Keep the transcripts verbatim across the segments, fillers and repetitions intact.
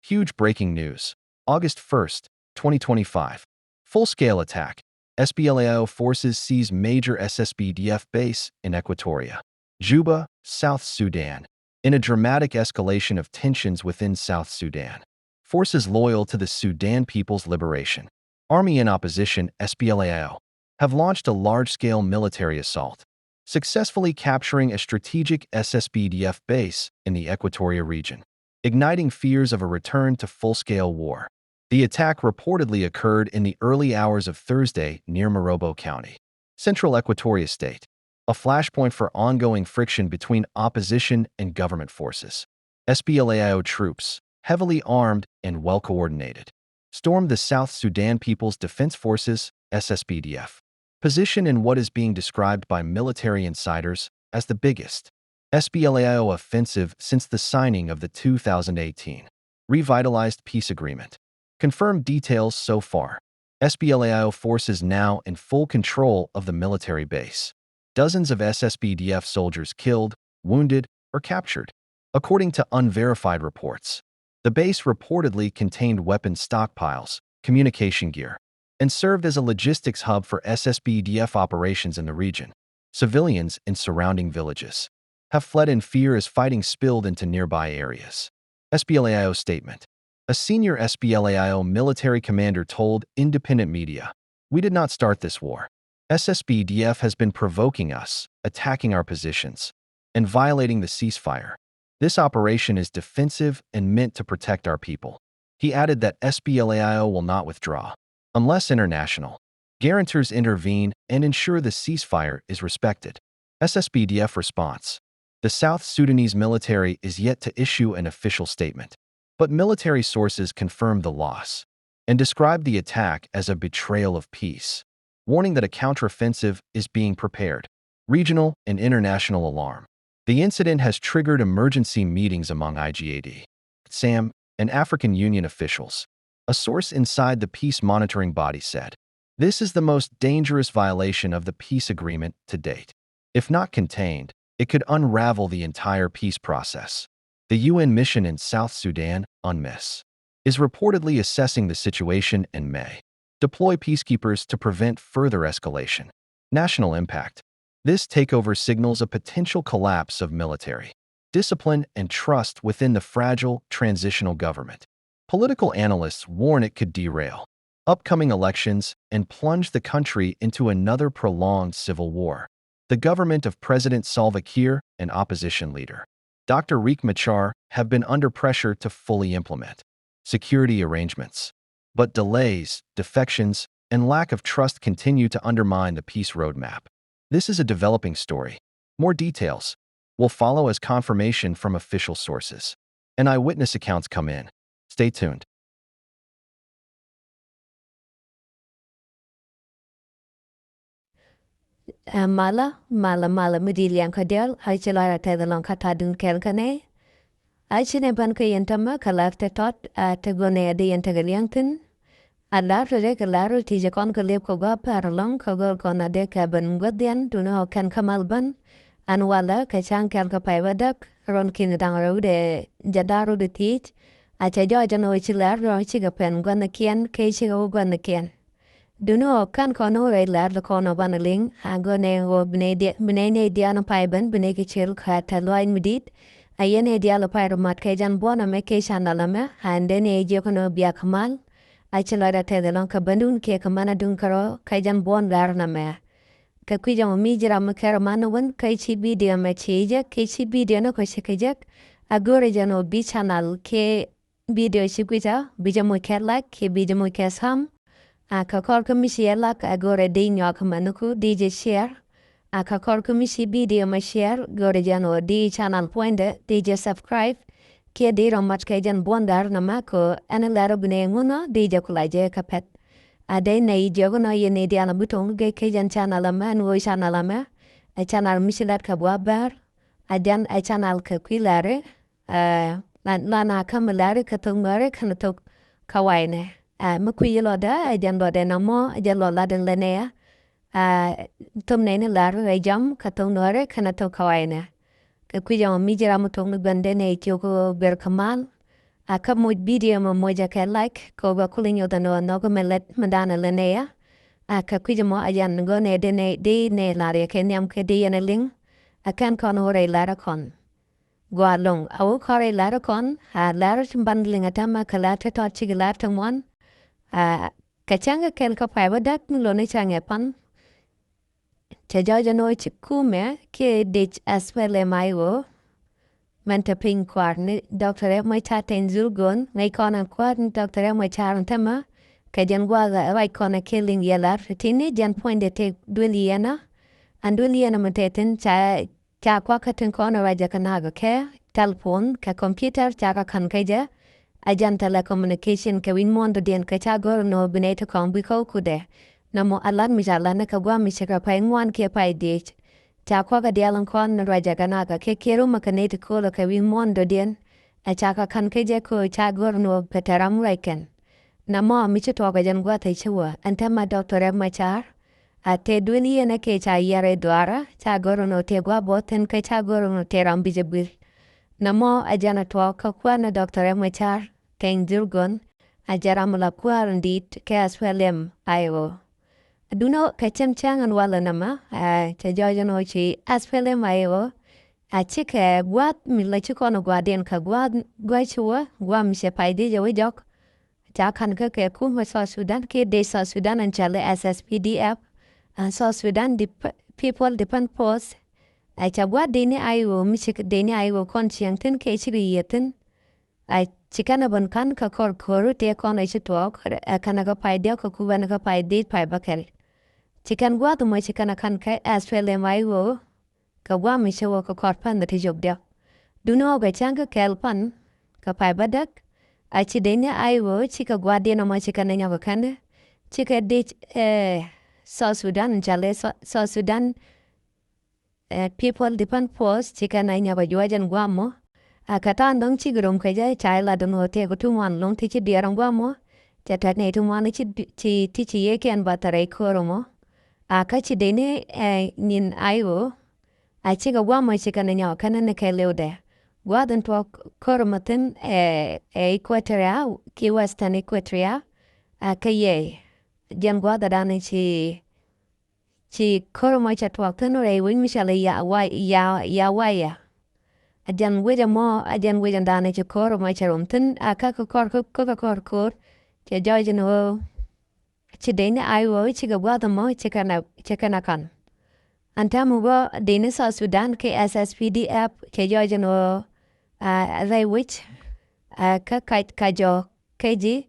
Huge breaking news. August first, twenty twenty-five. Full-scale attack. S P L A I O forces seize major S S P D F base in Equatoria, Juba, South Sudan. In a dramatic escalation of tensions within South Sudan, forces loyal to the Sudan People's Liberation Army and opposition, S P L A I O, have launched a large-scale military assault, successfully capturing a strategic S S P D F base in the Equatoria region, igniting fears of a return to full-scale war. The attack reportedly occurred in the early hours of Thursday near Morobo County, central Equatoria State, a flashpoint for ongoing friction between opposition and government forces. S P L A I O troops, heavily armed and well-coordinated, stormed the South Sudan People's Defense Forces, S S P D F, position in what is being described by military insiders as the biggest S P L A I O offensive since the signing of the two thousand eighteen revitalized peace agreement. Confirmed details so far. S P L A I O forces now in full control of the military base. Dozens of S S P D F soldiers killed, wounded, or captured, according to unverified reports. The base reportedly contained weapon stockpiles, communication gear, and served as a logistics hub for S S P D F operations in the region. Civilians in surrounding villages have fled in fear as fighting spilled into nearby areas. S P L A I O statement. A senior S P L A I O military commander told independent media, "We did not start this war. S S P D F has been provoking us, attacking our positions, and violating the ceasefire. This operation is defensive and meant to protect our people." He added that S P L A I O will not withdraw unless international guarantors intervene and ensure the ceasefire is respected. S S P D F response. The South Sudanese military is yet to issue an official statement, but military sources confirmed the loss and described the attack as a betrayal of peace, warning that a counteroffensive is being prepared. Regional and international alarm. The incident has triggered emergency meetings among IGAD, SAM, and African Union officials. A source inside the peace monitoring body said, "This is the most dangerous violation of the peace agreement to date. If not contained, it could unravel the entire peace process." The U N mission in South Sudan, UNMISS, is reportedly assessing the situation and may deploy peacekeepers to prevent further escalation. National impact. This takeover signals a potential collapse of military discipline and trust within the fragile transitional government. Political analysts warn it could derail upcoming elections and plunge the country into another prolonged civil war. The government of President Salva Kiir and opposition leader Doctor Riek Machar have been under pressure to fully implement security arrangements. But delays, defections, and lack of trust continue to undermine the peace roadmap. This is a developing story. More details will follow as confirmation from official sources and eyewitness accounts come in. Stay tuned. Ɛ malä, malä, malä mi di̱i̱t liɛŋ kä diaal, a ci lɔc rɔ tɛth ɛlɔ̱ŋ kä ta̱a̱dun kɛl kä nɛy. A ci nɛ bän kä yɛn tämɛ kä la̱r te tɔt, a te gɔnɛ a dee yɛn tekɛ liɛŋ thi̱n. A la̱r te dee kɛ la̱r ti jɛ kɔn kɛ liep kɛ gua̱a̱p pɛr ɛlɔ̱ŋ kä gɔl kɔn a dee kɛ ben guäth diɛn duni ɔ kɛn kä mal bän. Ɛn walä kɛ ca̱ŋ kɛl kä pay bä däk, rɔn ki̱n da̱ŋ rɛw dee jɛ da̱r rut thiec. A cɛ jɔɔc ɛn ɣöö ci la̱r rɔ cikɛ pɛn gua̱thnikiɛn kɛ cikɛ wä gua̱thnikiɛn. Duni ɔ kɛn kɔn ɔ rɛy la̱r kɔn ɔ banɛ liŋ a gɔnɛ ɣöö bi nɛy diaal, bi nɛy nɛy diaal pay ben bi nɛy kɛ cil kä tɛth lɔaac mi di̱i̱t. A yɛn nɛy diaal pay rɔ mat kɛ jɛn buɔ̱n ɛmɛ kɛ channel ɛmɛ a ɛn den nɛy jiök ɛn ɣöö biak mal. A ci lɔcdä tɛth ɛlɔ̱ŋ kɛ bändun kiɛ kɛ mänädun kärɔ̱ kɛ jɛn buɔ̱n la̱r ɛmɛ. Kɛ kui̱c ɛmɔ mi ji̱ ram mi kɛr man wän kä ci bidio mɛ ci jek kɛ ci bidio ni kɔ ci kɛ jek. A go̱rɛ jɛn ɔ bi channel kɛ bidio ci gui̱cä bi jɛ moc kɛ like kɛ bi jɛ moc kɛ sam. A kɛ kɔr kä mi ci yɛ like a go̱rɛ di nyɔak mɛ ni ku di jɛ share. A kɛ kɔr kä mi ci bidio mɛ share go̱rɛ jɛn ɔ di channel puɔ̱nydɛ di jɛ subscribe. Kiɛ di rɔ mat kɛ jɛn buɔ̱n da̱r nɛ mɛ kɛ ɛn lɛr bi nɛ ŋun ɔ di jɛ kula jɛ kɛ pɛt. A dee nɛ yi jiɔk nɔ yɛn nɛ diaal mi toŋ gɛ kɛ jɛn channel ɛmɛ ɛn ɣöö channel ɛmɛ. Ɛ channel mi ci lat kɛ buɔ bɛr. A jɛn ɛ channel kɛ kui̱ lɛri. Ɛ lan lan a kä mi lɛri kɛ thok nuɛri kɛn thok kä waynɛ. Ɛ mi kui̱ yi lɔdɛ ɛ jɛn lɔdɛ nɛ mɔ ɛ jɛn lɔ lat in lɛ nɛ ya. Ɛ thom nɛ ni lɛri ɛ jam kɛ thok nuɛri kɛn thok kä waynɛ. Kɛ kui̱ jɛ mɔ mi ji̱ ram mi tok ni guɛn den ɛ ciök ber kä mal. A kä moc bidio mɔ moc a kɛ like kɛ ɣöö bɛ kulɛ nyoth ɛn ɣöö nhɔk mɛ lät mɛ danɛ lät nɛy a. A kä kui̱c mɔ a yan gɔnɛ di nɛy di nɛy lar yɛ kɛ nhiam kɛ di yɛn a liŋ. A kɛn kɔn ɣöö rɛy lar a kɔn. Gua loŋ a wä kɔrɛ lar kɔn a lar ban liŋ a tama kɛ lar ti tɔt cik lar ti ŋuan. A kɛ cäŋ kɛ kɛl kä pay bä dak mi loni cäŋ ɛ pan. Cɛ jɔjɛ nɔ ci kumɛ kiɛ dec S P L M I O. Mɛn te piny kuar ni Doctor Riek Machar Teny Dhurgon ŋäc kɔn an kuar ni Doctor Riek Machar tämɛ. Kɛ jɛn guath ruac kɔn a kiɛ liŋ yɛ lar ti ni jɛn puɔ̱nydɛ tek duel yɛn a. An duel yɛn a mi te thin ca Ca kuak kä tin kɔn ruacɛ kɛ nak kɛ telephone kɛ computer ca kɛ ka̱n kä jɛ. A jan telecommunication kɛ wi̱c muɔ̱ɔ̱n dɔ̱diɛn kɛ ca gör nɔ bi nɛy ti kɔn bi kä kudɛ. Nɔmɔ a lat mi ca lat ni kɛ gua̱a̱m mi cikɛ pay ŋuan kiɛ pay diec. Ca kuak kɛ diaal in kɔn ruacɛ kɛ nak kɛ kiɛ kiɛ rumä kɛ nɛy ti ko̱o̱lä kɛ wi̱c muɔ̱ɔ̱n dɔ̱diɛn. Ɛ ca kɛ ka̱n kä jɛ kɛ ca gör nɔ pɛ tɛ ram ruac kɛn. Nɔmɔ mi ci tuɔɔk kɛ jɛn gua̱th ɛ ci wä ɛn tɛmɛ Doctor Riek Machar. A tëë duël yiënɛ kɛ ca yiɛr i̱ duaarä ca gör ɛn ɣöö tëë gua̱a̱ bo̱o̱th thi̱n kä ca gör ɛn ɣöö tëë ram bi jɛ gui̱l. Nɔmɔ a jɛn a tuɔɔk kä kuäär ni Doctor Riek Machar Teny Dhurgon a jɛ ram la kuäär in di̱i̱t kɛ S P L M I O. Duundɛ kɛ cɛm cäŋ ɛn walɛ nɛmɛ a cɛ jɔɔc ɛn ɣöö ci S P L M I O a cikɛ gua̱a̱th mi la ci kɔn ɛ gua̱a̱thdiɛn kɛ gua̱a̱th gua̱a̱th ci wä gua̱a̱th mi cɛ pay dhiec ɛ wä jɔk. Ca ka̱n kä kɛ kumɛ South Sudan kiɛ dec South Sudan ɛn cɔal i̱ S S P D F, ɛn South Sudan Dep-, People Defense Force. Ɛ ca gua̱a̱th dec ni I O mi ci dec ni I O kɔn cieŋ thi̱n kiɛ cikɛ yiëë thi̱n. Ɛ ci kɛn ɛ ben ka̱n kä kɔr ko̱r tëë kɔn ɛ ci tuɔɔk ɛ kɛn ɛ kä pay diɔ̱k kä kumɛ ɛ kä pay dhiec pay bäkɛl. Ci kɛn gua̱a̱th mɔ ci kɛn ɛ ka̱n kä S P L M I O. Kɛ gua̱a̱m mi cɛ wä kɛ kɔr pan ti cop diɔ̱k. Duundɛ ɣöö kɛ cäŋ kä kɛɛl pan kɛ pay bädäk. A ci dec ni I O cikɛ gua̱a̱thdiɛn ɛmɔ cikɛ ni nyɔk kɛ kɛn. Cikɛ dec, eh, South Sudan, cɔal i̱ Sou-, South Sudan, eh, People Defense Force cikɛ ni nyɔk kɛ juɔc ɛn gua̱a̱m mɔ. A kɛ ta̱a̱ dɔ̱ŋ cik rom kɛ jɛ ca ilat ɛn ɣöö tëëkɛ ti ŋuan ɛlɔ̱ŋ ti ci diɛɛr ɛn gua̱a̱m mɔ. Cɛ tɛt nɛy ti ŋuan ti ci, ti, ti ci yiëëkiɛn bath rɛy ko̱r ɛmɔ. A kä ci dec ni, eh, nyin I O. A cikɛ gua̱a̱m mɔ cikɛ ni nyɔk kɛn ni kɛ liwdɛ. Gua̱a̱th in tuɔɔk ko̱r mɔ thi̱n, eh, eh, Equatoria, ki Western Equatoria, a kä yɛ. Jɛn gua̱a̱th ɛ dan ci, ci ko̱r mɔ cɛ tuɔɔk thi̱n rɛy wec mi cɔal i̱ ya wa-, ya, ya waya. A jɛn wec ɛmɔ, a jɛn wec ɛn dan ci ko̱r mɔ cɛ rom thi̱n, a kä kɛ kɔr, kä kɛ kɔr ko̱r. Cɛ jɔɔc ɛn ɣöö Ci dec ni I O cikɛ gua̱a̱th ɛmɔ cikɛ na, cikɛ na ka̱n. Ɛn täämɛ bä dec ni South Sudan kɛ S S P D F cɛ jɔɔc ɛn ɣöö, ah, rɛy wec, ah, kä kac, kac jɔɔk kɛ ji̱.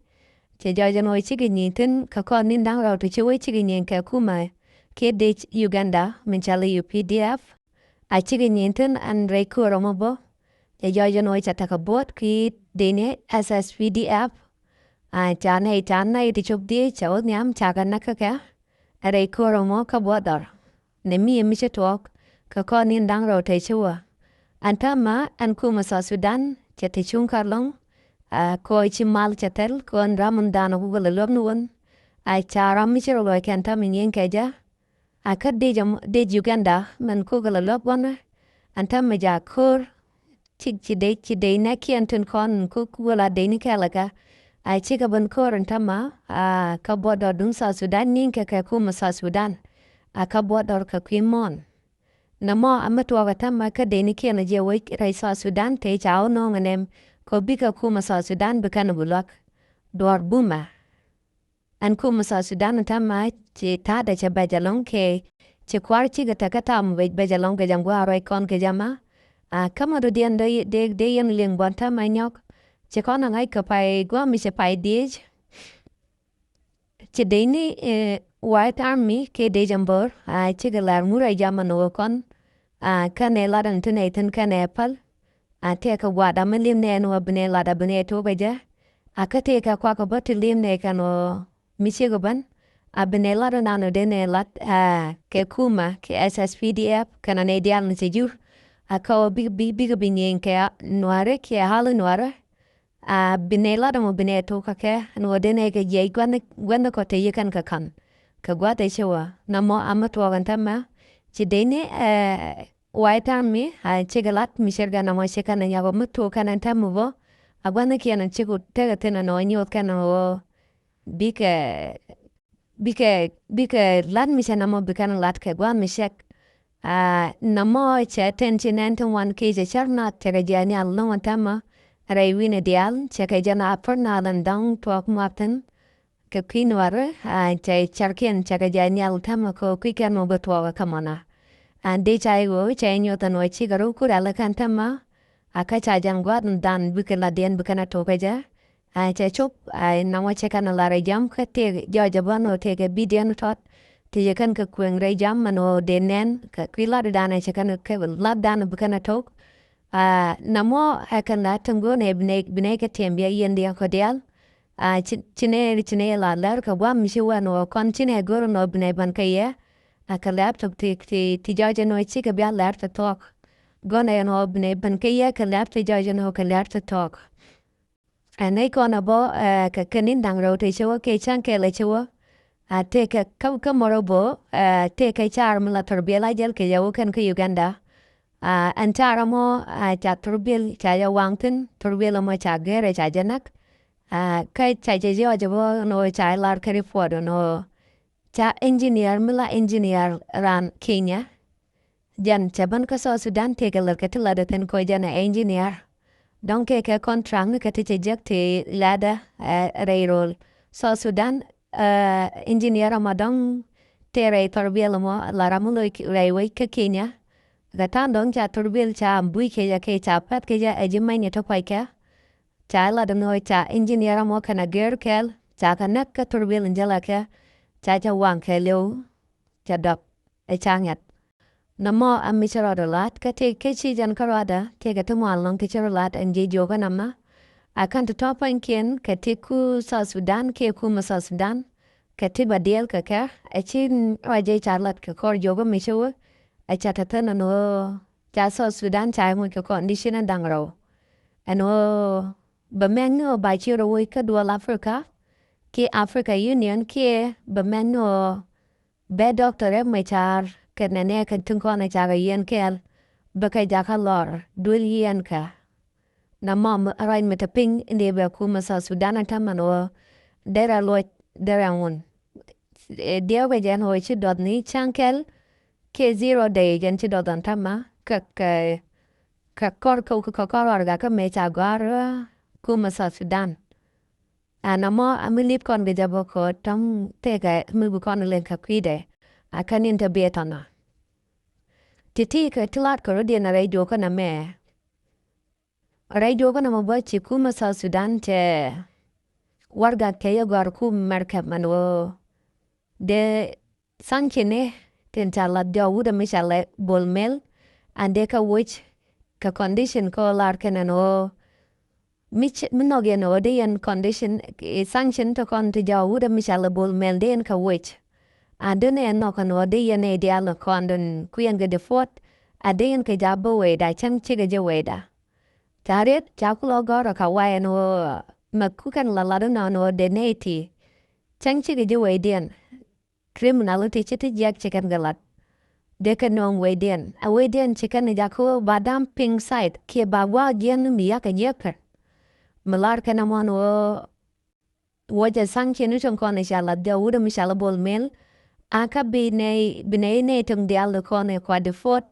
Cɛ jɔɔc ɛn ɣöö cikɛ nyieny thi̱n kɛ kɔr ni̱n da̱ŋ rɛw ti ci wec cikɛ nyieny kɛ kumɛ kiɛ dec Uganda min cɔal i̱ U P D F. A cikɛ nyieny thi̱n ɛn rɛy köörä mɔ bä. Cɛ jɔɔc ɛn ɣöö cɛ tekɛ buɔ̱t ki dec ni S S P D F. A ca nɛy, ca nɛy ti cop dhiec cɛ wä nhiam ca kɛ näk kä kɛ. Ɛ rɛy köörä mɔ kä buɔ̱t dhɔr. Nɛ mi ɛ mi ci tuɔɔk kɛ kɔn ni̱n da̱ŋ rɛw te ci wä. Ɛn täämɛ ɛn kumɛ South Sudan cɛ te cuŋ kɛ lɔ̱ŋ. A kɔ ci mal cɛ thɛl kɔn ram in da̱a̱n ɛ kukɛ lɛ luäk ni wän. A ca ram mi ci rɔ luɔc kɛn täämɛ nyieny kɛ jɛ. A kä dec ɛmɔ, dec Uganda mɛn kukɛ lɛ luäk gua̱nä. Ɛn täämɛ jaak ko̱r. Ci, ci dec, ci dec nɛɛkiɛn tin kɔn kuk wä la dec ni kɛɛl ɛ kɛ. A cikɛ ben ko̱r ɛn täämɛ, a kä buɔt dɔɔr duŋ South Sudan ni̱n kɛ kɛ kumɛ South Sudan. A kä buɔt dɔɔr kɛ kui̱ muɔ̱ɔ̱n. Nɛmɔ a mi tuɔɔk ɛ täämɛ kä dec ni kiɛn a jiɛ wec rɛy South Sudan te ca wä no̱o̱ŋ ɛ nɛm kɛ bikɛ kumɛ South Sudan bi kɛn bi luäk. Duɔ̱ɔ̱r bumɛ. Ɛn kumɛ South Sudan täämɛ ci ta̱a̱dɛ cɛ bɛc ɛlɔ̱ŋ kɛ ci kua̱r cikɛ tekɛ ta̱a̱ mi bɛc bɛc ɛlɔ̱ŋ kɛ jɛ gua̱a̱r ruac kɔn kɛ jɛ ma. A kä ma dɔ̱diɛn dee, dee, dee yɛn liŋ buɔ̱n täämɛ nyɔk. Ci kɔn a ŋa̱c kɛ pay gua̱a̱m mi ci pay dhiec. Ci dec ni, eh, White Army kɛ dec ɛn bo̱r. A cikɛ lar ŋur a jam ɛn ɣöö kɔn. A kɛnɛ lat ɛn ti nɛy thi̱n kɛnɛ päl. A tëëkɛ gua̱a̱th a mi li̱m nɛ ɛn ɣöö bi nɛ lat a bi nɛ tok ɛ jɛ. A kä tëëkɛ kuakä bä ti li̱m nɛ kɛn ɣöö mi ciek ɛ ben. A bi nɛ lat ɛn an ɣöö dee nɛ lat, a, kɛ kumɛ kɛ S S P D F kɛnɛ nɛy diaal ni cɛ jur. A kä ɣöö bik, bik, bikɛ bi nyieny kɛ nuäärä kiɛ ɣa̱l nuäärä. A bi nɛ lat ɛmɔ bi nɛ tok kä kɛ ɛn ɣöö dee nɛ kɛ jiɛc gua̱n, gua̱n kɔ te yi kɛn kɛ ka̱n. Kɛ gua̱th ɛ ci wä nɔmɔ a mi tuɔɔk ɛn täämɛ. Ci dec ni, eh, White Army a cikɛ lat mi ce̱tkɛ nɔmɔ ci kɛn ɛ nyɔk mi tuɔɔk kɛn ɛn täämɛ bä. A gua̱n ni kiɛn cikɛ tekɛ thi̱n ɛn ɣöö nyuɔth kɛn ɛn ɣöö bikɛ bikɛ bikɛ lat mi cɛ nɔmɔ bi kɛn lat kɛ gua̱n mi cɛk. Aa, nɔmɔ cɛ ten ci nɛn ti ŋuan kiɛ cɛ cär nath cɛ kɛ jiɛn nhial lo̱ŋ ɛn täämɛ. Rɛy wi̱ni diaal cɛ kɛ jɛn a pär nath ɛn dɔ̱ŋ tuɔɔk muath thi̱n. Kɛ kui̱ nuɔri, aa, cɛ cärkiɛn cɛ kɛ jɛ nhial täämɛ kɛ kui̱ kɛn mɔ bä tuɔɔk kä mɔnä. Aa, dee ca i̱ ɣöö cɛ i̱ nyuɔth ɛn ɣöö cikɛ rɔ̱ kur alɛ kɛn täämɛ. A kä ca jɛn gua̱a̱th dan bikɛ la diɛn bikɛn a to̱k kä jɛ. Aa, cɛ cop, aa, naŋ wä cɛ kɛn a la rɛy jam kä tëëk jɔɔc ɛ bä ɛn ɣöö tëëk ɛ bidiɛn tɔt. Ti cɛ kɛn kɛ kueŋ rɛy jam ɛn ɣöö dee nɛn kɛ kui̱ lat dan ɛ cɛ kɛn kɛ lat dan bikɛn a to̱k. Aa, namɔ ɛ kɛn la täŋ go̱o̱n ɛ bi nɛy, bi nɛy kɛ tiɛm bia yɛn diɛn kɔ diaal. Aa, ci, ci nɛy, ci nɛy la lɛr kɛ guam mi ci wɛn wä kɔn ci nɛy go̱o̱r nɔ bi nɛy bän kä yɛ. Aa, kɛ lɛr tɔk ti, ti, ti jɔɔc ɛn wä cikɛ bia lɛr tɔ tɔk. Gɔn ɛ nɔ bi nɛy bän kä yɛ kɛ lɛr ti jɔɔc ɛn wä kɛ lɛr tɔ tɔk. Ɛ nɛy kɔn ɛ bɔ, ɛ, kɛ kɛ ni̱n da̱ŋ rɛw tëë cɛ wä kɛ cäŋ kɛl ɛ cɛ wä. A tëëkɛ kä, kä mɔrɔ bɔ, ɛ, tëëkɛ car mi la thor biɛl a jɛl kɛ yɛ wä kɛn kä Uganda. A ɛn car ɛmɔ, a ca thor biɛl ca yɛ waŋ thi̱n, thor biɛl ɛmɔ ca gɛr ɛ ca jɛ näk. A kä ca jɛ jɔɔc ɛ bɔ nɔ ca lar kɛ report nɔ ca engineer mi la engineer ran Kenya. Jɛn cɛ bän kä South Sudan tëëkɛ lät kɛ ti lat ɛ thi̱n kɔ jɛn ɛ engineer. Dɔ̱ŋ kɛ kɛ contract ni kɛ ti cɛ jek ti ladɛ, ɛ, rɛy rol South Sudan, ɛ, engineer ɛmɔ dɔ̱ŋ tëë rɛy thɔr biɛl ɛmɔ la ram mi lo̱c rɛy wec kä Kenya. Kɛ ta̱a̱n dɔ̱ŋ ca thɔr biɛl ca bui̱c kɛ jɛ kɛ ca pɛ̈th kɛ jɛ ɛ ji̱ mɛny ɛ ti kuackɛ. Ca lat ɛn ɣöö ca engineer ɛmɔ kɛn a gɛr kɛɛl ca kɛ näk kä thɔr biɛl in jälɛ kɛ ca cɛ waŋ kɛɛliw. Cɛ dɔp ɛ ca ŋɛt. Nɔmɔ a mi cä rɔɔdɛ lat kä tëë kä ci jɛn kä rɔɔdɛ tëë kɛ ti ŋuan lɔŋ ti cä rɔ lat ɛn ji̱ jiök kä nɔmɔ. A kän ti tɔ̱ pua̱nykiɛn kɛ ti ku South Sudan kiɛ kumɛ South Sudan kɛ ti bä diɛɛl kɛ kɛ ɛ ci rɔɔdɛ ca lat kɛ kɔr jiök kä mi cä wä. Ɛ ca te thi̱n ɛn ɣöö ca South Sudan ca ŋuc kɛ condition ɛ da̱ŋ rɛw. Ɛn ɣöö bɛ mɛk ni ɣöö ba ci rɔ woc kä duɔl Africa kiɛ Africa Union kiɛ bɛ mɛk ni ɣöö bɛ doctor ɛ mɛ car kɛ nɛnɛ kɛ tin kɔn ɛ cakɛ yɛn kɛɛl bɛ kɛ jakä lɔr duel yɛn kɛ. Nɔmɔ ruac mi te piny in dee bɛ kumɛ South Sudan ɛ tämɛ ni ɣöö derɛ luɔc derɛ ŋun. Ɛ diɛw kɛ jɛn ɣöö ci dɔth ni cäŋ kɛl kiɛ zero day jɛn ci dɔth ɛn tämɛ kɛ kɛ kɛ kɔr kɛ kɛ kɔr warɛga kä mëë ca gɔ̱a̱r kumɛ South Sudan. Ɛn ɛmɔ a mi lip kɔn kɛ jɛ bä kɛ ɣöö tɔ̱ŋ tëëkɛ mi bi kɔn liŋ kɛ kui̱dɛ. A kän in te biɛ tɔnɔ. Ti̱ti̱ kɛ ti lat kɛ rɔ̱diɛn a rɛy juɔkä nɛmɛ. Rɛy juɔkä nɛmɛ bä ci kumɛ South Sudan cɛ warɛga kɛ yɛ gɔ̱a̱r kumɛ Mɛrkɛ mɛn ɣöö dee sanction ni tin ca lat jɔw wut mi ca lɛ Bol Mel. An dee kä woc kɛ condition kä lar kɛn ɛn ɣöö mi ci, mi nhɔk yɛn ɣöö dee yɛn condition, eh, sanction ti kɔn ti jɔw wut mi ca lɛ Bol Mel dee yɛn kä woc. An dee nɛ nhɔk ɛn ɣöö dee yɛn nɛ diaal kɔn den kuiɛn kɛ deport. A dee yɛn kɛ jakä bä wecda cäŋ cikɛ jɛ wecda. Ca riet ca kulɔ gɔ̱rä ka wayɛ ɛn ɣöö mɛ kukɛn la lat ɛn ɣöö dee nɛ ti cäŋ cikɛ jɛ wecdiɛn. Criminal ti ci ti jiɛk ci kɛn kɛ lat. Dee kɛ nööŋ wecdiɛn. A wecdiɛn ci kɛn jakä ba dumping site kiɛ ba gua̱a̱k jiɛn mi yakɛ jiɛk kɛ. Mi lar kɛn ɛmɔn ɣöö wä jɛ sanction ni tin kɔn ca lat jɛ wut mi ca la Bol Mel. A kä bi nɛy, bi nɛy nɛy tin diaal kɔn kua deport.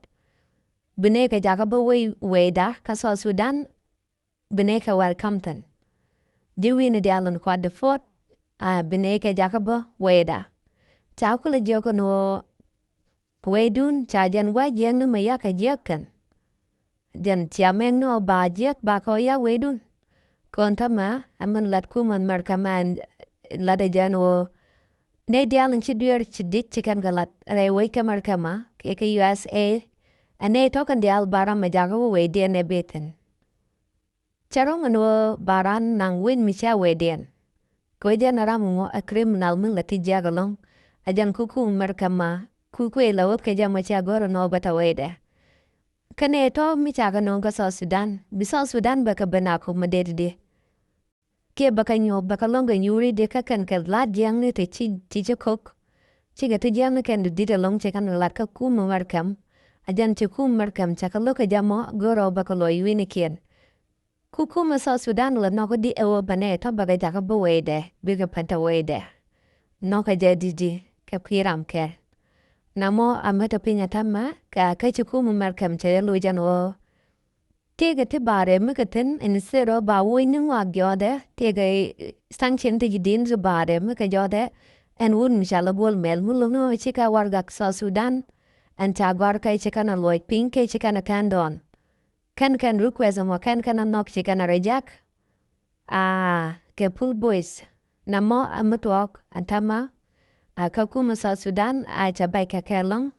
Bi nɛy kɛ jakä bä wec wecda kä South Sudan. Bi nɛy kɛ welcome thi̱n. Ji̱ wi̱ni diaal in kua deport, a bi nɛy kɛ jakä bä wecda. Ca kulɛ jiök ɛn ɣöö wecdun ca jɛn gua̱c jiäkni mi yakɛ jiäk kɛn. Jɛn cia mɛk ni ɣöö ba jiäk ba kɛ ɣöö yak wecdun. Kɔn tämɛ ɛ min lat kumɛ Mɛrkɛ mɛ latdɛ jɛn ɣöö nɛy diaal in ci dueer ci di̱t ci kɛn kɛ lat rɛy wec kä Mɛrkɛ mɛ kɛ kɛ U S A. Ɛ nɛy tɔ̱ kɛn diaal ba ram mɛ jakä wä wecdiɛn ɛ bi thi̱n. Cɛ ro̱ŋ ɛn ɣöö ba raan naŋ wec mi cia wecdiɛn. Kɛ wec jɛn ɛ ram mɔ ɛ criminal mi la ti jiak ɛlɔ̱ŋ. Ɛ jɛn ku kum Mɛrkɛ ma ku kuëë la wä kɛ jɛ mɔ cia gɔ̱r ɛn ɣöö bɛ tɛ wecdɛ. Kɛnɛ tɔ̱ mi ca kɛ nööŋ kä South Sudan bi South Sudan bɛ kɛ ben a kum mi det di. Kiɛ bɛ kɛ nyuɔ̱k bɛ kɛ lɔ̱ŋ kɛ nyuuri di kä kɛn kɛ la̱t jiäkni ti ci, ti ci ko̱k. Cikɛ ti jiäkni kɛn di dit ɛlɔ̱ŋ ci kɛn kɛ la̱t kä kum mi Mɛrkɛ. Ɛ jɛn ci kum Mɛrkɛ cɛ kɛ lo̱k kɛ jɛ mɔ gör ɣöö bɛ kɛ luɔc wi̱nikiɛn. Ku kumɛ South Sudan lɛ nhɔk di ɛ wä bɛ nɛ tɔ bɛ kɛ jakä bi wecdɛ, bikɛ pɛn tɛ wecdɛ. Nhɔkɛ jɛ di di kɛ kui̱ ram kɛl. Namɔ a mɛ tɔ piny a tɛmɛ kɛ a kä ci kumɛ mɛr kɛm cɛ jɛ loc jɛn wä. Tëëkɛ ti baarɛ mi kɛ thi̱n, instead of ba woc ni ŋɔak jɔɔdɛ, tëëkɛ, eh, sanction ti ji̱ di̱n ti baarɛ mi kɛ jɔɔdɛ. Ɛn wut mi ca lɛ Bol Mel mi lo̱k ni ɣöö cikɛ warɛgak South Sudan. Ɛn ca gɔ̱a̱r kɛ ci kɛn ɛ luɔc piny kɛ ci kɛn ɛ kɛn dɔɔn. Kɛn kɛn request ɛmɔ kɛn kɛn ɛ nhɔk ci kɛn ɛ reject. Aa, kɛ Pul Boys. Namɔ a mi tuɔɔk ɛn täämɛ. A kä kumɛ South Sudan a ca bɛc kɛ kɛ lɔ̱ŋ.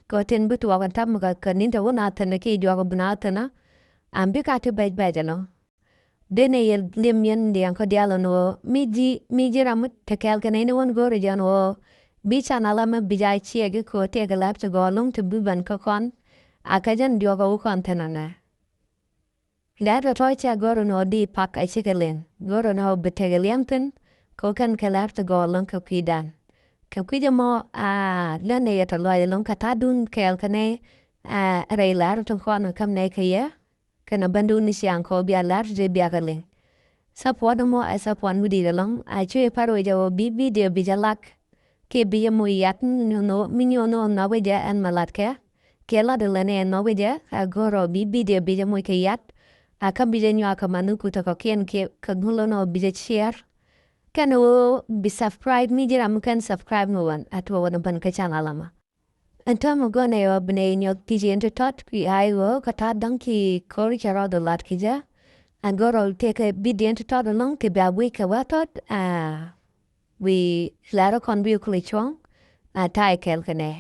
Kɛ tin bi tuɔɔk ɛn täämɛ kɛ, kɛ ni̱n te wä na thi̱n kiɛ juɔk bi na thi̱n. An bi ka ti bɛc bɛc ɛnɔ. Denɛ yɛ li̱em yɛn diaŋ kä diaal ɛn ɣöö mi ji̱, mi ji̱ ram mi te kɛɛl kɛ nɛy ni wän go̱o̱rɛ jɛ ɛn ɣöö bi channel ɛmɛ bi jɛ a share kɛ ɣöö tëëkɛ lɛr ti gɔɔr ɛlɔ̱ŋ ti bi ben kä kɔn. A kä jɛn diɔ̱k ɛ wä kɔn thi̱n ɛnɛ. Lɛr tɔ̱tɔ̱ cɛ go̱r ɛn ɣöö di pak a cikɛ liŋ. Go̱r ɛn ɣöö bi tekɛ liɛm thi̱n kɛ ɣöö kɛn kɛ lɛr ti gɔɔr ɛlɔ̱ŋ kɛ kui̱dan. Kɛ kui̱c ɛmɔ, aa, lɛn ɛ yɛ tɔ lɔaac ɛlɔ̱ŋ kɛ ta̱a̱dun kɛɛl kɛ nɛy, aa, rɛy lɛr ti kɔn ɛ käm nɛy kɛ yɛ. Kɛnɛ bändun ni ciaŋ kɛ ɣöö bia lɛr ti dee bia kɛ liŋ. Support ɛmɔ ɛ support mi di̱i̱t ɛlɔ̱ŋ. A cuɛ par wecɛ ɣöö bi video bi jɛ lak. Kiɛ bi jɛ moc yat mi nyuɔ̱n ɣöö, mi nyuɔ̱n ɣöö nhɔk wecɛ ɛn mɛ latkɛ. Kiɛ lat ilɛ ni ɛn nhɔk wecɛ, a go̱r ɣöö bi video bi jɛ moc kɛ yat. A kä bi jɛ nyuak kɛ man ni kuth kɔ̱kiɛn kiɛ kɛ ŋulo ni ɣöö bi jɛ share. Kɛnɛ ɣöö bi subscribe mi ji̱ ram mi kɛn subscribe ni wän a tuɔɔk wän a ben kä channel ɛmɛ. Ɛn täämɛ gɔnɛ ɣöö bi nɛy nyɔk ki̱ci ɛn ti tɔt kui̱ ay ɣöö kä ta̱a̱ däŋ ki ko̱r cɛ rɔɔdɛ lat ki jɛ. Ɛn go̱r ɣöö tëëkɛ video ɛn ti tɔt ɛlɔ̱ŋ kɛ bia guic kɛ wä tɔt, aa, wi̱i̱ lɛr kɔn bi kulɛ cuɔ̱ŋ, aa, ta̱a̱ kɛɛl kɛ nɛ.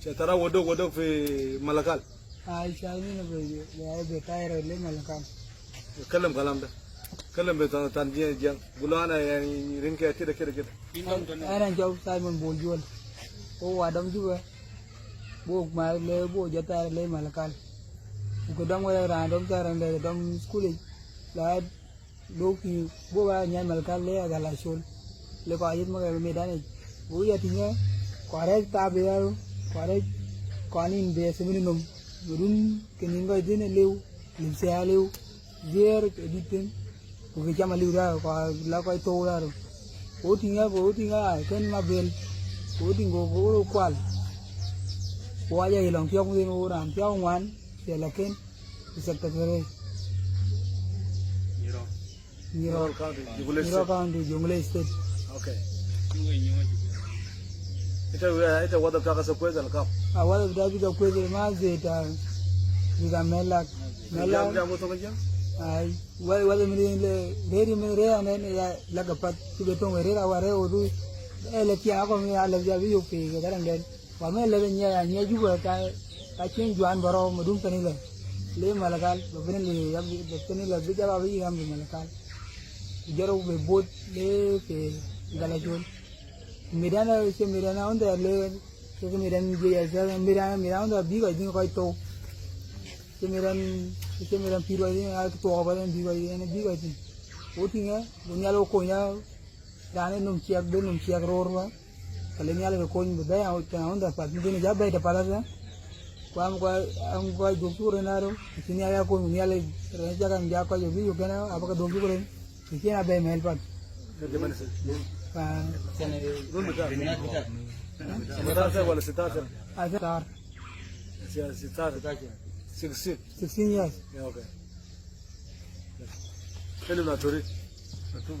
Cɛ tara wä dok, wä dok fi Malakal. Ai, ca ni na bɛ, bɛ, bɛ tayar le Malakal. Kɛlɛm kalam da. Kɛlɛm bɛ tan, tan jiɛn jiɛn. Gulana ya rin kɛ kida, kida, kida. Ɛn an jɔw Simon Bol Juɔl. Ko wa dɔm Juba. Bo ma le, bo jɛ tayar le Malakal. Ko dɔm wɛ ran dɔm tayar le dɔm skuli. La Dok ti bo ba nyal Malakal le a gal a col. Le kɔ a yet mɛ kɛ mi dan ic. Bo ya ti nyɛ kɔ a rɛk tap yɛ, kɔ a rɛk kɔ a nin bɛ sɛ mi ni nom. Mi dun kɛ nin kɔ i thin a liw, liw sɛ a liw. Zier kɛ dit thin. Kɛ cam a liw ra kɔ a la kɔ i thok ra ro. Ko ti nyɛ, ko ti nyɛ a kɛn ma bel. Ko ti nyɛ ko ko kual. Ko a jɛ ilɔŋ tiɔk mi thin ko ran tiɔk ŋuan. Cɛ la kɛn. Isɛ tɛkɛrɛ. Nyiro. Nyiro County, Jonglei State. Okay. Ita, ita wadha btaka sa kwezi alkap. A wadha btaka bika kwezi ma zeta bika melak. Melak. Jam, jam, jam. Ai, wadha, wadha mi le, reri mi reri ne ya laga pat, tibe tong reri aware odu. Ele kia ako mi ala jabi yope ke garang den. Wa mɛ lɛ bɛ nyɛ a nyɛ Juba ka, ka cieŋ juan bärɔw mɛ dum pɛn ilɛ. Le Malakal bɛ ben ilɛ, bɛ pɛn ilɛ, bi jaba bi yigam bi Malakal. Jɛrɛ bɛ bot le kɛ Galacol. Midan a cɛ midan a wundɛ le kɛ midan jiɛ yɛ cɛ midan, midan wundɛ bi kɔc dhiŋ kɔc thok. Cɛ midan, cɛ midan pir kɔc dhiŋ a tuɔɔk bä dhiŋ bi kɔc dhiŋ, bi kɔc dhiŋ. Wä tiŋɛ, wä nhial wä kony a Raan in num ciɛk, ben num ciɛk roor bä. Kɛ lɛ nhial kɛ kony bi bɛ̈ɛ̈i, a wundɛ path mi ben jɛ a bɛ̈ɛ̈i tɛ path a thɛ. Kuam kua, am kua jok cuk rɛn a rɛw. Ci nhial ya kony nhial rɛn cak am jak kɔc bi yuk kɛn a bä kɛ duɔk cuk rɛn. Ci cien a bɛ̈ɛ̈i mɛl path. Run bi tak. Bi tak wala si tak. A thɛ tar. Si, si tar. Sixteen. Sixteen years. Yeah, okay. Keni na Torit.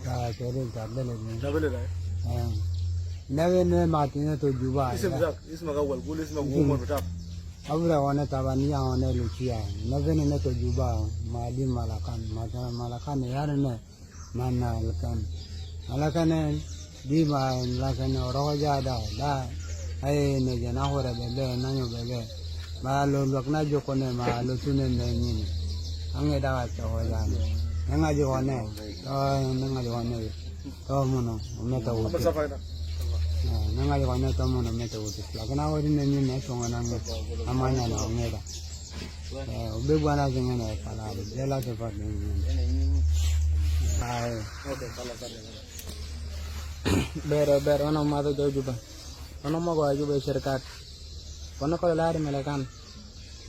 Ah, Torit, ta bele ni. Ta bele ni. Ah. Na bene ma ti na to Juba. Isim tak, isma ka wal, gul isma gumon tak. Abra wane tabani ya wane lucia. Na bene na to Juba, ma di Malakan, ma Malakan ya ne. Man na lakan. Lakan en, di ma lakan oro ja da, da. Ai ne jana hore bebe, na nyo bebe. Ma lo luak na joko ne, ma lo tune ne nyini. Ange da wa to wa ja ne. Nga ji wa ne. To, nga ji wa ne. To mono, me to wuti. Nga ji wa ne to mono, me to wuti. Lakan a wori ne nyini, to nga na nge. Amanya na nge da. Eh, o be bwana zingene kala de la ke fa de. Ai. Ber, ber, wana ma to Juba. Wana ma ko Juba shirkat. Wana ko la de Malakan.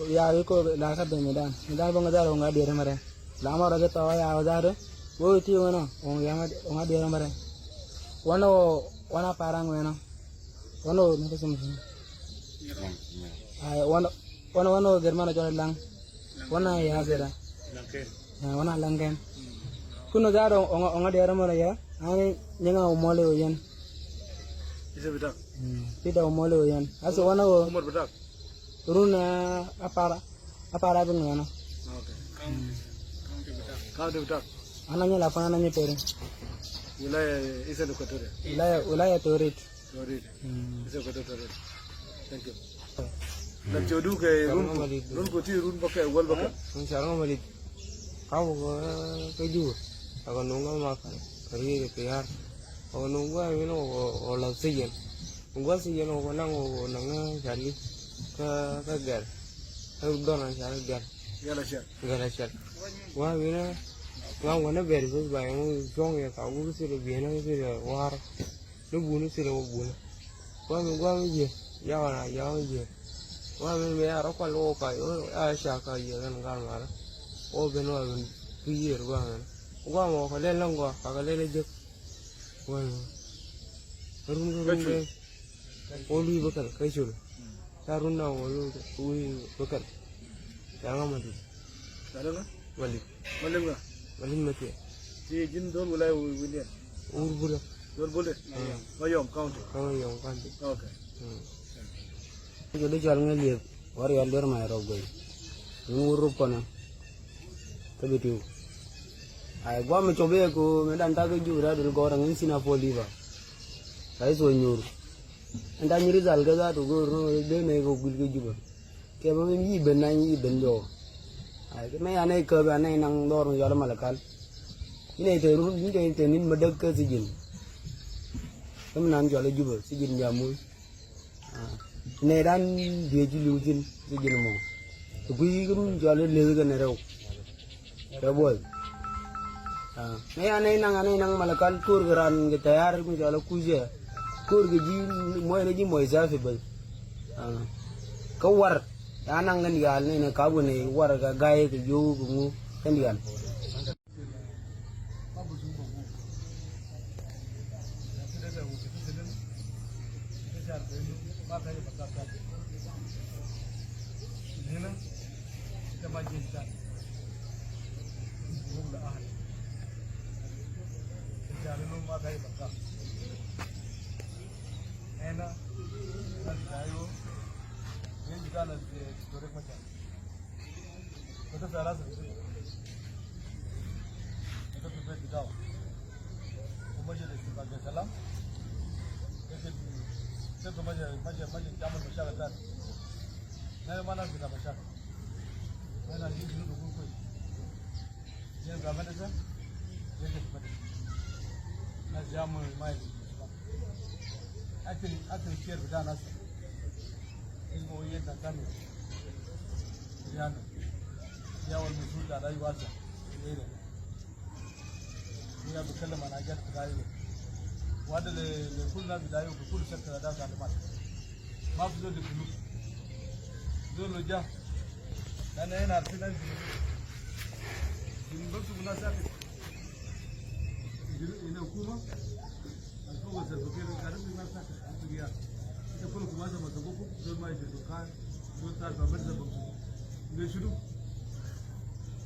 Ya wi ko la ka de mi dan. Mi dan bonga daro nga de mare. La ma ro to ya daro. Wo ti wana, o ya ma, o nga de mare. Wana o, wana parang wana. Wana o ne ko sum. Ai, wana Wana, wana Germana jɔl laŋ. Wana ya sera. Ah, wana laŋ kɛn. Kuno jaro ɔŋa, ɔŋa diɛr mɔlɛ ya. Ani nyɛŋa o mɔlɛ o yɛn. Isa bitak. Pita o mɔlɛ o yɛn. Asa wana o. Umur bitak. Run, ah, apara. Apara bin wana. Okay. County bitak. Ana nyɛ la pana ana nyɛ pere. Wilaya isa Equatoria. Wilaya, wilaya Torit. Torit. Isa ko Torit. Thank you. Na jodu ke run ko, run ko ti run bake wal bake. Run sarang malit. Kau ko ke ju. Ako nunga ma kari ke tiar. Ako nunga mi no ko la siyen. Nunga siyen ko nang ko nang jali. Ka, ka gal. Ka dona jali gal. Gala shar. Gala shar. Wa mi na. Wa wana beri bus ba yang jong ya ka wu sire bi na sire war. Ni buni thilɛ wä buni. Guami, guami jiɛ. Yawa na yawa jiɛ. Guami mi ya rɔ kual wä ka yo ya ca ka jiɛ kɛn gal mara. Wä ben wä ben tu yier guami. Guami wä kɛ lɛl lɔŋ gua ka kɛ lɛl jek. Guami. Run kɛ run kɛ. Wä lui bä kɛl kɛ cul. Tarun na wolu wi bekar. Yanga madu. Tarun na? Malik. Malik na? Malik mati. Ti jin dol wala wi, William? Ur bula. Dol bule? Mayom County. Mayom County. Okay. Hmm. Jodi jal nge liep. War yal der ma rog gwe. Ngu rup kona. Tabitiu. Ay, gua me chobe ko me dan ta ke jura dul gora ngin sina fo liba. Ay so nyur. Enda nyiri zal ke za tu gor no de ne ko gul ke juba. Ke ba yi ben na yi ben jo. Ay, ke me ya ne ke ba ne nang dor yo la Malakal. Ine te ru, ine te nin ma dak ke sijin. Kem nan jo la juba sijin jamu. Ah, ne dan die ji liu jin, ji jin mo. Te gui rum jɔl le le ne rew. Te boy. Ah, ne ya ne nang, ne nang Malakal kur gran ge tayar mi jɔl kuje. Kur ge ji mo ne ji mo zafi bal. Ah. Ka war. Ya nang gan yal ne ne ka bu ne war ga gaye ge yo ge mu gan yal. Kota fi rasa fi, kota fi bet bitao. Kuma je de istiqbal de kalam. Lakin, lakin ma je, ma je, ma je jamal mashakil tani. Nahna ma nas bita mashakil. Nahna ji jinu bikun kwes. Jinu bita madrasa. Jinu bita madrasa. Nas jamal ma je. Akil, akil kir bita nas. Ismu yedna tani. Yani, ya wal masul ta da yuwasa. Ina bitkalam an hajat bita Aywa. Wada le, le kul nas bita Aywa, kul sekta da talimat. Ma fi zol de kulu. Zol lo ja. Lana hina arfin nas de kulu. Jinu bimsuku nas sakit. Jinu, ina hukuma. Al fogo Salva Kiir, garin bi nas sakit. Antu ya. Ita kulu kuma sa masabuku, zol ma yishe dukan. Zol ta alfa mali zol bamsuku. Ina shunu.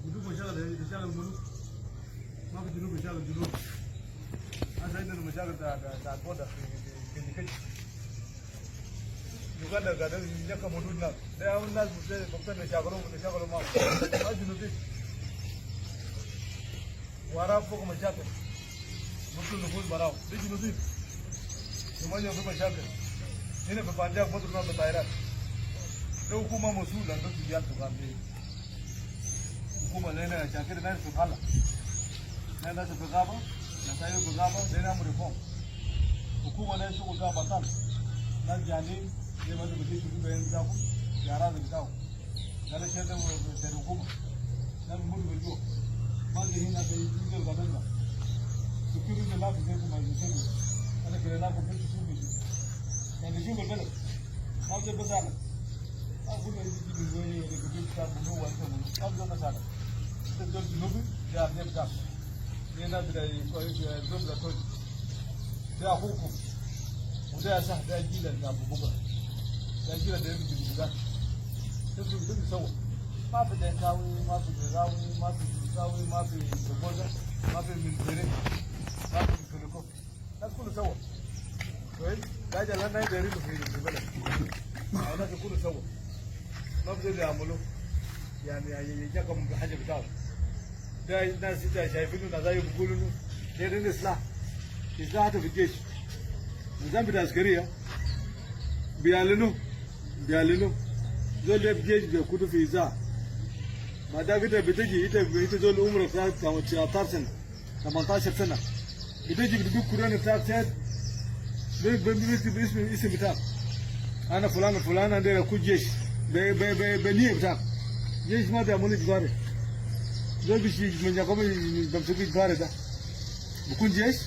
Buduk mashakil, ita shakil munu. Ma fi Junub bishakil Junub. Asa indana mashakil ta, ta, ta boda fi, fi, fi Kajo Keji. Uganda gaidin nyakam hudud na. De awal nas bukte, bukte nashakilum, nashakilum ma. Ma Junubin. Wara fogo mashakil. Buktul nufus barau. De Junubin. Yom al yom fi mashakil. Hina fi Panjak buktul nas bi tayirat. De hukuma masul, de fi jihad fi kan de. Hukuma lena ashan kede nas fi hala. Nahna nas fi gaba, nas Aywa fi gaba, lena amul reform. Hukuma lena shugul gaba tan. Nas janin, de ma de bidi shugul bayin bitakum, ya razi bitakum. Gala shede wa shede hukuma. Nas mutu bi jua. Ma de hina de yinjil gaba na. Sukuru de ma fi de kuma yinjil. Ana kede na kuma fi sukuru. Kan de shugul bela. Ma de bela. Akuna hizi kitu ndio hiyo ni kitu cha Mungu wa Mungu. Kabla na sana. Ndio Junubi ya ndio. Ni na bila kwa hiyo ndio bila kwa. Ya huku. Ndio sasa ndio jila na bubuka. Ndio jila ndio kitu ndio. Ndio ndio sawa. Ma fi Denkawi, ma fi Denkawi, ma fi Denkawi, ma fi Dogoza, ma fi Mintere, ma fi Mpeliko. Nas kulu sawa. Kwes? Haja al ana dairin fi, fi balad. Nas kulu sawa. Ma fi zol yamulu. Yani, yani, yajakum bi haja bitao. De nas ita shaifinu nas Aywa bigulu inu. De, de silah. Silah hata fi jesh. Nizam bita askariya. Biyalinu. Biyalinu. Zol de fi jesh bikutu fi iza. Ma da kede bitaji, ita, ita zol umra ta, ta, ta, tamantash sana. Tamantash sana. Bitaji biduk Quran bitaak tet. Be, be, be, be, ismi, ismi bitaak. Ana fulan, fulan, ana dera akun jesh. Be, be, be, be niya bitaak. Jesh ma biamulu ijbari. Zol bishi, min jakob, bamsuku ijbari da. Bikun jesh.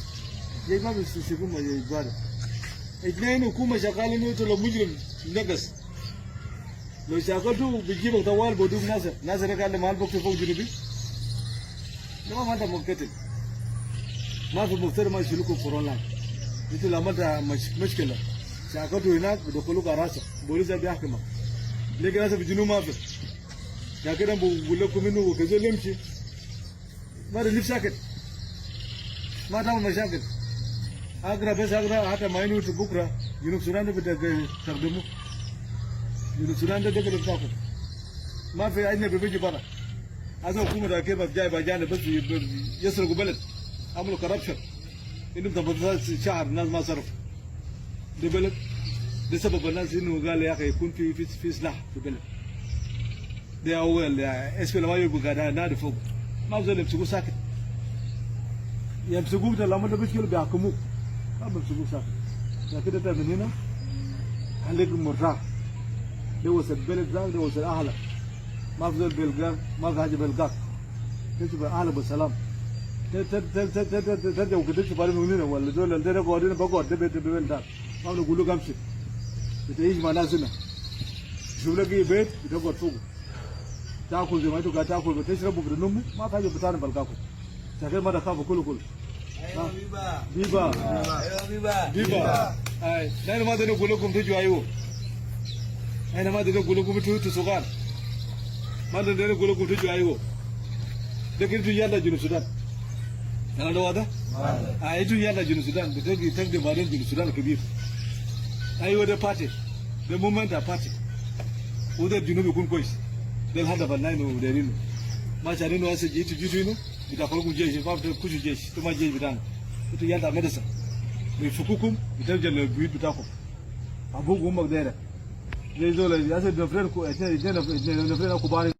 Jesh ma bamsuku ijbari. Itnain hukuma shagala inu, ita lo mujrim, nagas. Lo shakaltu bijibak tawali boduk Nasir. Nasir de gal de mal bokte fok Junubin. De ma manta muktatil. Ma fi muktatil ma shiluku front line. Itu la manta mush-, mushkila. Ca katu hinak bi dakulu ka rasa. Bolis ya bi hakima. Lakin hasa fi Junub ma fi. Ya kida bi gul lekum inu ke zol yamshi. Ma de lif sakit. Ma tamul mashakil. Agra bes agra, hata ma inu tu bukra. Junub Sudan de bi takdimu. Junub Sudan de de bi takdimu. Ma fi ajnabi biji bara. Hasa hukuma de kef jai ba jana bes yasriku beled. Amulu corruption. Indu thalatashar shahar nas ma saraf. De beled. De sabab nas inu gal ya ke yakun fi, fi, fi silah fi beled. De awel ya, S P L M ayo bi gada nadi fog. Ma zol yamsuku sakit. Yamsuku bita lama de bishkil bi hakimu. Ma yamsuku sakit. Ya kida ta min hina. Halik murtah. De wasal beled zak, de wasal ahlak. Ma fi zol belgak, ma fi haja belgak. Tishuf ahlak be salam. Te, te, te, te, te, te, te, te, te, te, te, te, te, wala zol, de, de, godi, de, bagod, de, be, de, be, be, da. Ma bi gulu gamshi. Ita ish ma nas hina. Shuf lek bet, ita god fugu. Takul zai ma itu ga takul, be, tashrabu, be, numu, ma fi haja betani belgakum. Takir ma da kafu kulu, kulu. Aywa, biba. Biba. Aywa, biba. Biba. Ay, nani ma de gulu kum tuju ayu. Ay, na ma de gulu kum tu, tu sugal. Ma de gulu kum tuju ayu. Lakin itu yalla Junub Sudan. Ana da wada? Wada. Ah, itu yalla Junub Sudan. Bi tagdi, tagdi baden Junub Sudan kabir. Aywa, de party. De movement ta party. Wa de Junub yakun kwes. De al hadaf al nahnu dairin. Ma sharinu hasa jitu, jitu inu. Bita kulu kum jeshi, ma bita kutu jeshi. Itu ma jeshi bitana. Itu yalla medresa. Bi fukukum, bita jal biyut bitakum. Abuk wa umak dera. Zai zol, ya se different ku, ite, ite, ite, different ku bari.